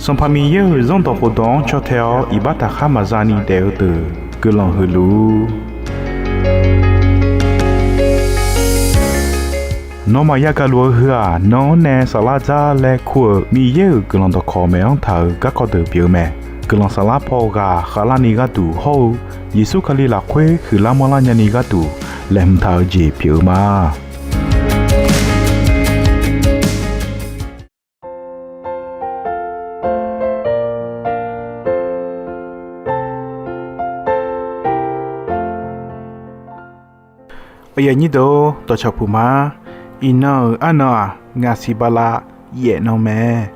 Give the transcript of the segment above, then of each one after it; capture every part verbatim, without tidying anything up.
Sanqpaq Miqyaer-euq Zanrdawq khofdawq-anr caw tae-awr iqbax taqkhar maqza ni daef-eu deuq guiqlanq huiq luf-ur. Nawmaf yagaq luf-eu heu-aq, nan-anr nae saflar dzar laer kur-euq Miqyaer-euq guiqlanq dawqkawq maeq-anr taq-euq garkawv deuq pyeuf-eu mae. Guiqlanq saflar paw ghaq khavlarni gharduq hawr-eu Yeqsur Kali lafkhoer huiqlar manrlar nyani gharduq laeqhmq taq-eu jeq pyeuf-eu ma. Aqyuif aqnyir deuq-or, dawqcawq puq ma. Iqnan-euq arnan-aq, ngaq siq bala yaef nan mae.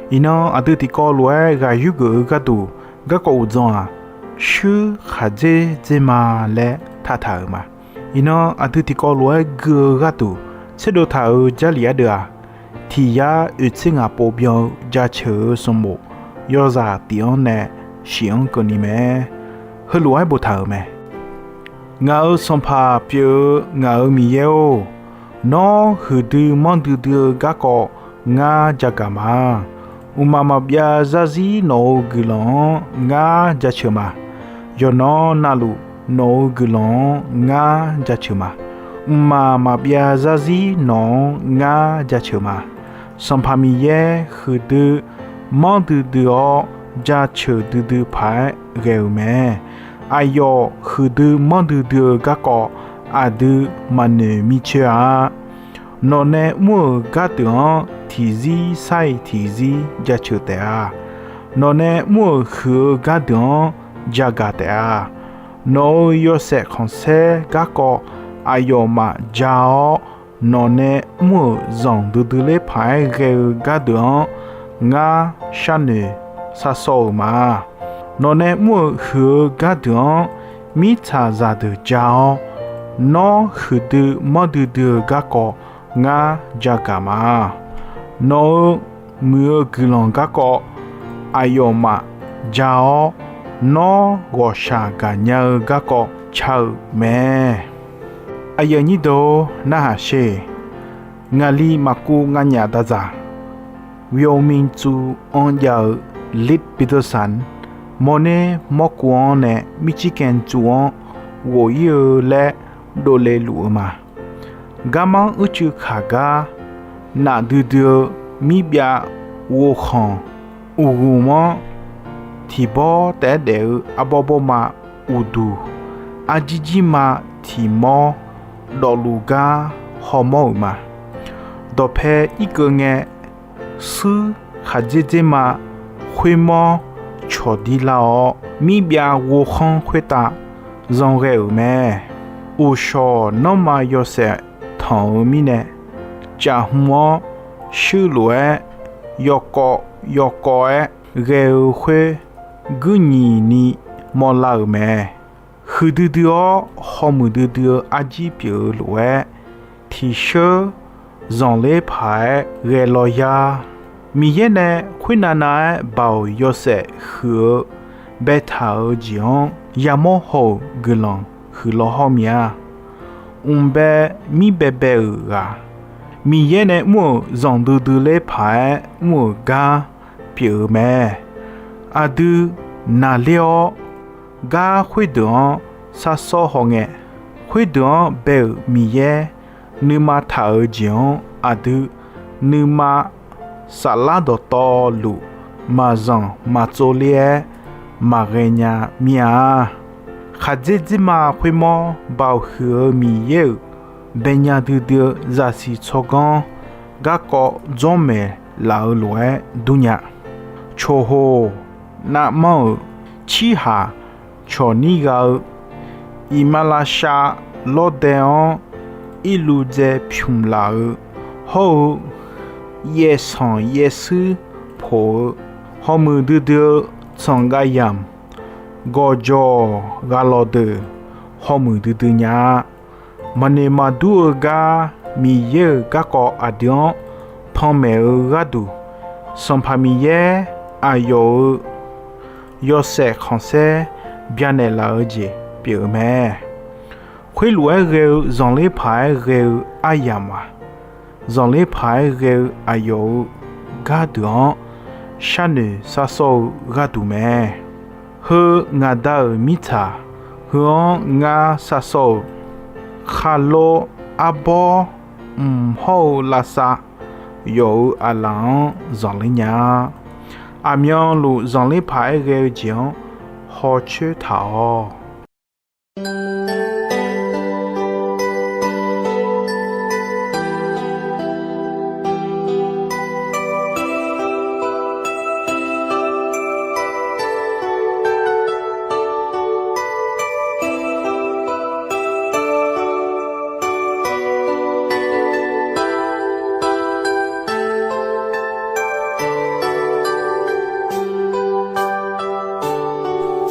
Iqnan aqdui tiqkawv lof-aer ghaq yurgeuf-eu gharduq garkawv uqdzan-aq, shuir khaqdzer dzer ma laer taqtaq-euq ma. Iqnan aqdui tiqkawv lof-aer gui-eu gharduq tserdov taq-euq Jarlif ardeuv-aq, tiq yar oeq tser ngaq pov byan-eu jaceuq-eu sanqbof yawzaq tif-anr nae shif-anr keuvni mae. Heulof-aer boftaq-euq mae. Ngaq-euq Sanqpaq pyeuf-eu ngaq-euq Miqyaer-or, nawr huiqdui manrdui dui-eu garkawv ngar jagaq ma. Mqmaq maqbyav zarzir nawq-euq guiqlanq-anr ngar jaceuq ma. Yawqnan navluf nawq-euq guiqlanq-anr ngar jaceuq ma. Mqmaq maqbyav zarzir nawq-anr ngar jaceuq ma. Sanqpaq Miqyaer huiqdui manrdui dui-awr jaceuq duidui paq-aer ghae-euq mae. Aqyawf huiqdui manrdui dui-eu garkawv aqdui maqnoeq mircoer-a. Nawqnae mr-euq gardeuq-anr tiqzir sar-iq tiqzir jaceuq taef-a. Nawqnae mr-euq huiq-eu gardeuq-anr jagaq taef-a. Nawq-euq yawshaef khanqsaer garkawv aqyawfmaf ja-awr, nawqnae mr-euq zanqdui dui ler paq-aer ghae-eu gardeuq-anr ngar sharnoeq sharsawr-euq ma. Nawqnae mr-euq huiq-eu gardeuq-anr mirtsaq zaqdeuq ja-awr, nawr huiqdui manrdui dui-eu garkawv ngar jagaq ma. Nawq-euq muiq-eu guiqlanq garkawv aqyawfmaf ja-awr, nawr ghawqshaq gaqnya-eu garkawv ca-euq mae. Aqyuif aqnyir deuq-or, narhaq sher. Ngaqli maqkuv nganyaf dazaq, Wyoming tsuv-anr jav-eu Lip Peterson, mawrner mawrkuv-anr nae Michigan tsuv-anr ghof-ir-eu laer dovle luf-eu ma. Garmanr uicuiv kaq gar, nafdui dui-eu mirbyav ghovkhanq uqghumq-anr tiqbawr taef-aer daef-eu arbawr bawrma uqduq, arjir jirma tiq mawr dawfluf gar hawmawr-euq ma. Dawqpae irkeuv ngae, suir khaqdzer dzerma khoermawr cawqdir lar-awr, mirbyav ghovkhanr khoertav zanqghae-euq mae. Uqshawq nanrma yawshaef tanq-euq mirnae, caf hmq-anr shuir lof-aer yawkawv yawkawv-aer ghae-eu khoer guir nyiq ni mawrlar-euq mae. Huiqdui dui-awr hawmuiq duidui-eu arjir pyeuf-eu lof-aer, tiqsheur zanqler paq-aer ghae law yar. Miqyaer nae khoernav nav-aer Baoq yawshaef huiq-eu baetaq-eu jeq-anr yamawr haw-euq guiqlanq huiqlaw hawr mia. Mqbae mir baebae-euq ghaq, Miqyaer nae mr-euq zanqdui dui ler paq-aer mr-euq gar pyeuf-eu mae. Aqdui naqler-awr, gar khoerdeuq-anr sharsawr hawngae, khoerdeuq-anr bae-euq Miqyaer nuima taq-eu jeq-anr aqdui nuima saflar dawqtawvluf maqzanq maqtsov ler-aer maqghae nya mir-a. Khaqdzer dzerma khoermawr Baoq huiq-eu Miqyaer-euq baenya duidui-eu zaqsiq tsawrganr garkawv dzawrmaeq laf-eu lof-aer dur nya. Coqhoq navmanr-euq cirhaq cawqnir gha-eu, iqmalavshav lawrdae-anr irluvdzae pyuq laf-eu hawr-eu, yaefsanq yaefshuir poq-eu, hawmuiq duidui-eu tsanqgav yamq gawqjawq ghaq lawqdeuq hawmuiq duidui nya-a. Maqnoeq maqdur-eu gar Miqyaer-euq garkawv aqdui-anr panmaeq-eu gharduq, Sanqpaq Miqyaer aqyawf-euq yawshaef khanqsaer byanaeq laf-eu jeq pyeuf-eu mae. Khoerlof-aer ghae-eu zanqler paq-aer ghae-eu aryamq-aq, zanqler paq-aer ghae-eu aqyawf-euq gardeuq-anr sharnoeq sarsawr-eu gharduq mae. Heu ngaq Da-euq mirtsaq, heu-anr ngar sarsawr-euq, khaqlo arbawr mq hawr-eu lavsav yawf-eu aqlaf-anr zanqler nya-a. Aqmyanluf zanqler paq-aer ghae-eu jeq-anr hawcoer taq-awq.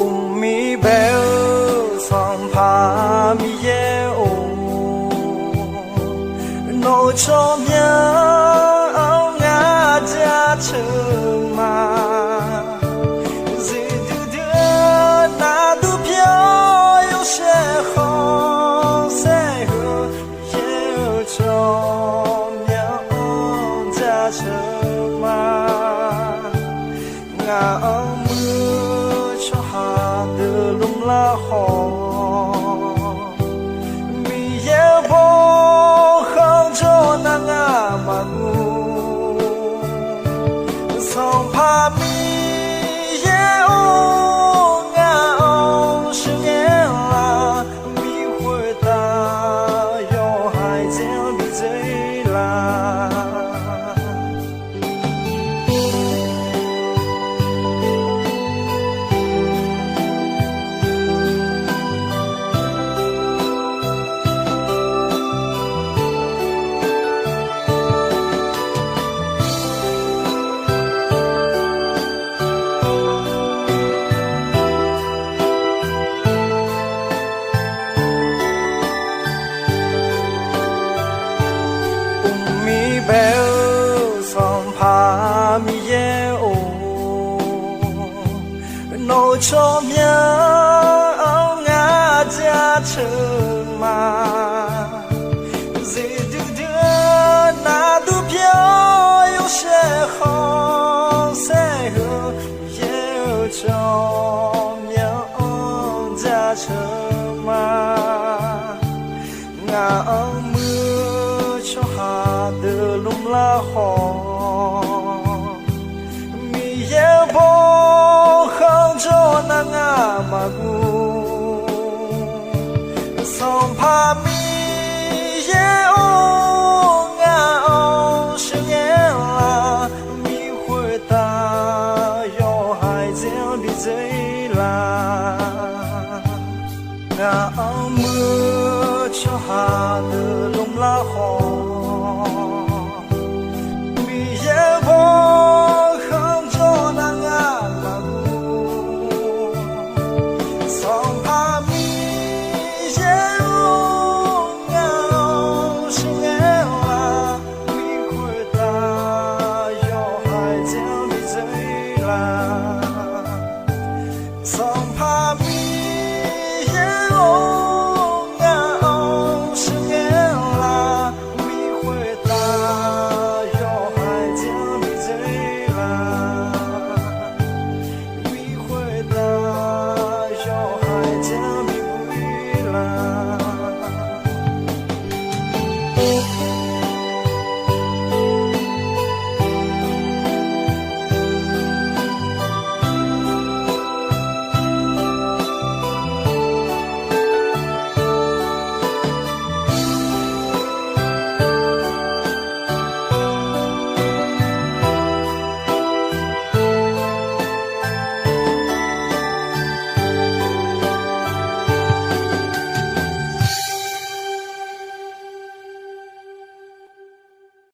Uqmir bae-eu Sanqpaq Miqyaer-or, nawq-euq tsawrmyanr-anr ngar jaceuq ma. Zuiqdui dui-eu nardur pyeuf-awr yawshaef khanqsaer-eu, Miqyaer-euq tsawrmyanr-anr jaceuq ma. Ngaq-anr muir-eu tsawrhaq deuq lmrlar khawf, Miqyaer-euq bawkhanq jawr nar ngar maqmuiq. Sanqpaq Miqyaer-or, ngaq-anr sheuqghae-a, bi khoertav yawhaiq dzaer-anr bi dzaer la. Uqmir bae-eu Sanqpaq Miqyaer-or, nawq-euq tsawrmyanr-anr ngar jaceuq ma. Zuiqdui dui-eu nardur pyeuf-awr yawshaef khanqsaer-eu, Miqyaer-euq tsawrmyanr-anr jaceuq ma. Ngaq-anr muir-eu tsawrhaq deuq lmrlar khawf, Miqyaer-euq bawkhanq jawr nar ngar maqmuiq.